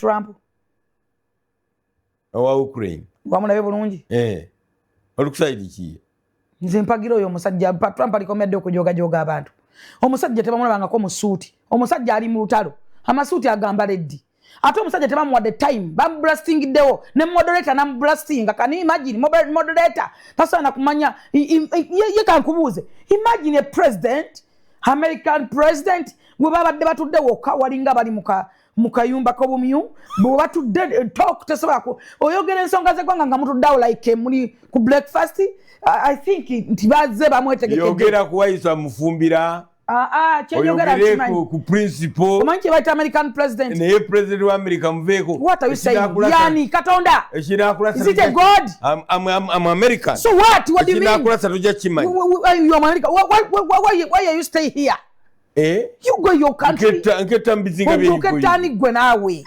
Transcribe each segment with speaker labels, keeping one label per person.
Speaker 1: Trump.
Speaker 2: Owa Ukraine.
Speaker 1: Wamulabye bulungi?
Speaker 2: Eh. Oli ku side ki?
Speaker 1: Nze mpagira oyo omusajja. Trump alikomedde okujogajoga abantu. Omusajja tebamulabangako mu suuti. Omusajja ali mu lutalo, amasuuti agamba leddi. Ate omusajja tebamuwadde time, bamublastingiddewo ne moderator namublastinga. Can you imagine? Moderator tasobola kumanya ye. Kankubuuze, imagine a president, American president, bwe babadde batudde wokka, walinga bali mu kayumba k'obumyu, bwe batudde talk tesobola oyogera ensonga z'eggwanga nga mutuddeawo like muli ku breakfast. I think nti bazze bamwetegekedde.
Speaker 2: Yogera ku Waiswa Mufumbira.
Speaker 1: Ah, ah, kyenyogera
Speaker 2: oyogere
Speaker 1: nkimanyi.
Speaker 2: Ku principle.
Speaker 1: Omanyi kye bayita American president?
Speaker 2: Naye president wa America muveeko.
Speaker 1: What are you saying? Yani Katonda?
Speaker 2: Ekinakulasa.
Speaker 1: Is it a god?
Speaker 2: I'm American.
Speaker 1: So what do you mean?
Speaker 2: Ekinakulasa tojja kimanyi.
Speaker 1: You are America. Why are you stay here?
Speaker 2: Eh?
Speaker 1: You go your country.
Speaker 2: Nketta mu bizinga.
Speaker 1: Obuuka gwe naawe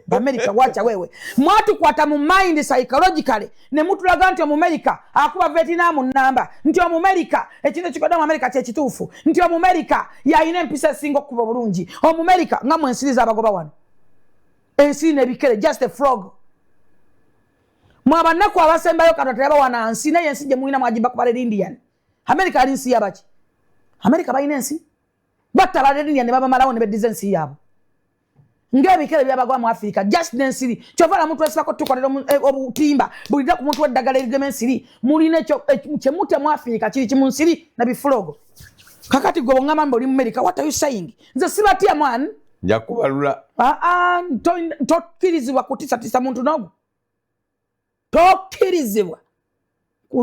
Speaker 1: Bamerika, wacha wewe. Mwatukwata mu mind psychologically ne mutulaga nti Omumerika akuba Vietnam namba, nti Omumerika ekintu ekikodde mu Amerika kyekituufu, nti Omumerika yalina empisa esinga okukuba obulungi, Omumerika nga mwensiri z'abagoba wano, ensiri n'ebikere, just a frog. Mwe abanaku abasembayo, Katonda teyabawa na nsi, naye ensi gye mulina mwagibba ku ba Red Indian. Amerika ali nsi yabaki? Amerika balina ensi? Batta ba Red Indian ne babamalawo ne beddiza ensi yaabwe ng'ebikere byabagwa mu Afirika, just n'ensiri. Kyova la mutwesibako tukolera obutimba bulina ku muntu weddagala erigema ensiri. Mulina ekyo kyemutya mu Afirika kiri kimu, nsiri na bifulogo. Kakati gwe bwongamba mbu oli mu America, what are you saying? Nze sibatya, mwan.
Speaker 2: Nja kubalula.
Speaker 1: Aa, tokkirizibwa kutisatisa muntu n'ogu, tokkirizibwa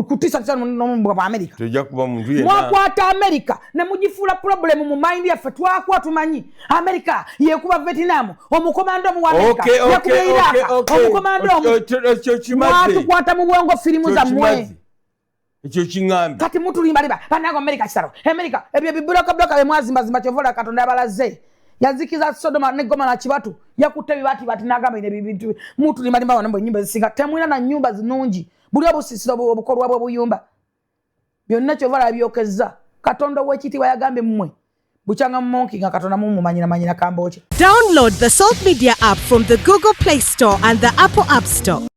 Speaker 1: kutisatisa muntu bwa Amerika.
Speaker 2: Tojja kuba muntu yenna.
Speaker 1: Mwakwata Amerika ne mugifuula problem mu mind yaffe. Twakuwa tumanyi Amerika yekuba Vietnam, omukomando omu wa Amerika yakuba Iraq, omukomando omu.
Speaker 2: Ekyo kimaze.
Speaker 1: Mwatukwata mu bwongo, firimu zammwe.
Speaker 2: Kimaze. Ekyo kiŋŋambye.
Speaker 1: Kati mutulimbalimba bannange, Amerika kitalo, Amerika ebyo bibulokabuloka bye mwazimbazimba. Kyovola Katonda abalaze yazikiza Sodoma ne Goma na kibatu, yakutte bibaati n'agamba ine bintu mutulimbalimba wano mbu ennyumba ezisinga temulina na nnyumba zinungi, buli obusiisira obukolwa bw'obuyumba byonna. Kyova laba byokezza Katonda ow'ekitiibwa yagambye mmwe bukyanga mumonki nga Katonda mumumanyira manyira kambooki.
Speaker 3: Download the Salt Media app from the Google Play Store and the Apple App Store.